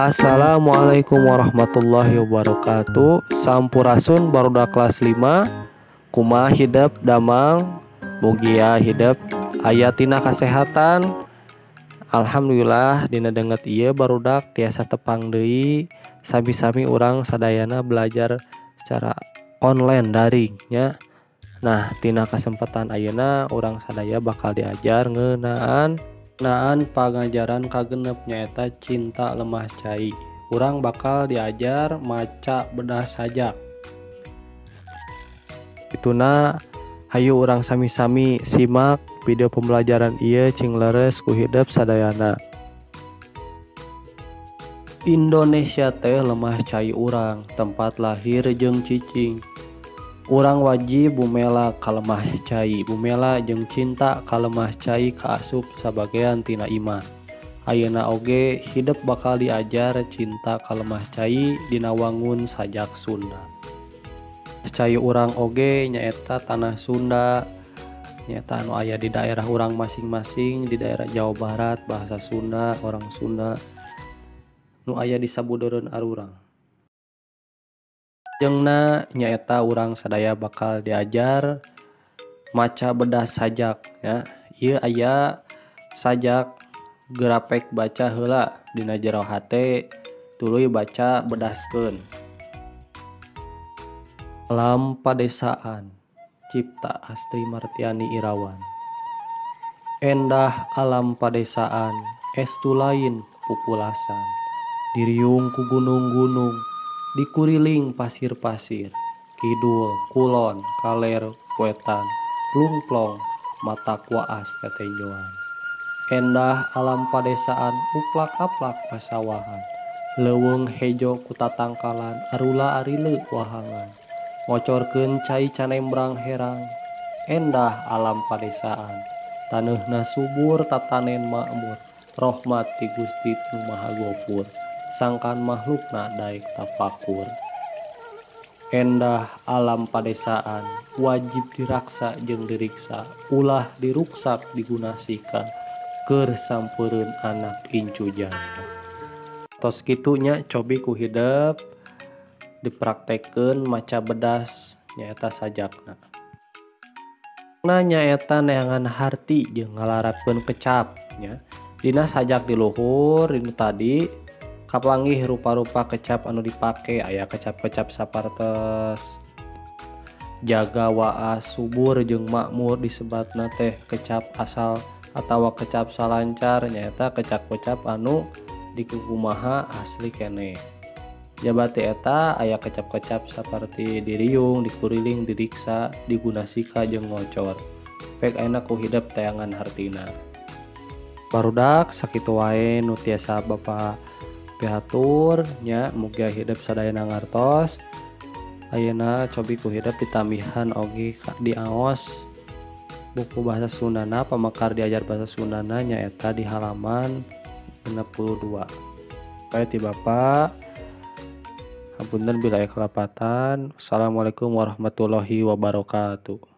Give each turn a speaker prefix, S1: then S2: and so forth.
S1: Assalamualaikum warahmatullahi wabarakatuh. Sampurasun barudak kelas 5. Kumaha hidep damang, mugia hidep aya tina kasehatan. Alhamdulillah dina danget ieu barudak tiasa tepang deui sami-sami urang sadayana belajar secara online daring nya. Nah, tina kesempatan ayeuna urang sadaya bakal diajar ngeunaan pangajaran kagenep nyaeta cinta lemah cai. Urang bakal diajar maca bedah sajak. Ituna hayu urang sami-sami simak video pembelajaran ieu cing leres ku hidep sadayana. Indonesia teh lemah cai urang, tempat lahir jeung cicing. Urang wajib bumela ka lemah cai, bumela jeung cinta ka lemah cai kaasup sabagean tina iman. Ayeuna oge hidep bakal diajar cinta ka lemah cai dina wangun sajak Sunda. Cai urang oge nyaeta tanah Sunda, nyaeta anu aya di daerah urang masing-masing, di daerah Jawa Barat bahasa Sunda, orang Sunda nu aya di sabudeureun arurang. Jengna nyaeta urang sadaya bakal diajar maca bedah sajak ya. Ieu aya sajak gerapek baca heula dina jero hate tuluy baca bedaskeun. Alam Padesaan cipta Astri Martiani Irawan. Endah alam padesaan estu lain pupulasan, diriung ku gunung-gunung, dikuriling pasir-pasir, kidul, kulon, kaler, wetan, plungplong, mata kuaas tetenjoan. Endah alam padesaan uplak-aplak pasawahan, leuweung hejo ku tatangkalan, arula arile wahangan, ngocorkeun cai canembrang herang. Endah alam padesaan, taneuhna subur tatanen makmur, rahmat ti Gusti Nu Maha Gofur, sangkan makhlukna daek tafakur. Endah alam padesaan wajib diraksa jeung diriksa, ulah diruksak digunasika keur sampeureun anak incu janda. Tos kitu nya cobi ku hidep dipraktekkeun maca bedas nyaeta sajakna. Nah nyaeta neangan harti jeung ngalarapkeun kecap nya. Dina sajak di luhur dinu tadi kapanggih rupa-rupa kecap anu dipake, aya kecap-kecap sapartos jaga waas subur jeung makmur disebatna teh kecap asal atawa kecap salancar, nyaeta kecap-kecap anu dikukumaha asli keneh. Jabati eta aya kecap-kecap saparti diriung, dikuriling, diriksa, digunasika jeung ngocor. Pek ayeuna ku hidep tayangan hartina. Barudak sakitu wae nu tiasa Bapak pihatur nya, mugia hidep sadayana ngartos. Ayeuna cobi ku hidep ditambihan oge diaos buku bahasa Sundana, pamekar diajar bahasa Sundana nyaeta di halaman 62. Bae ti Bapak, hapunten bila aya kalepatan. Assalamualaikum warahmatullahi wabarakatuh.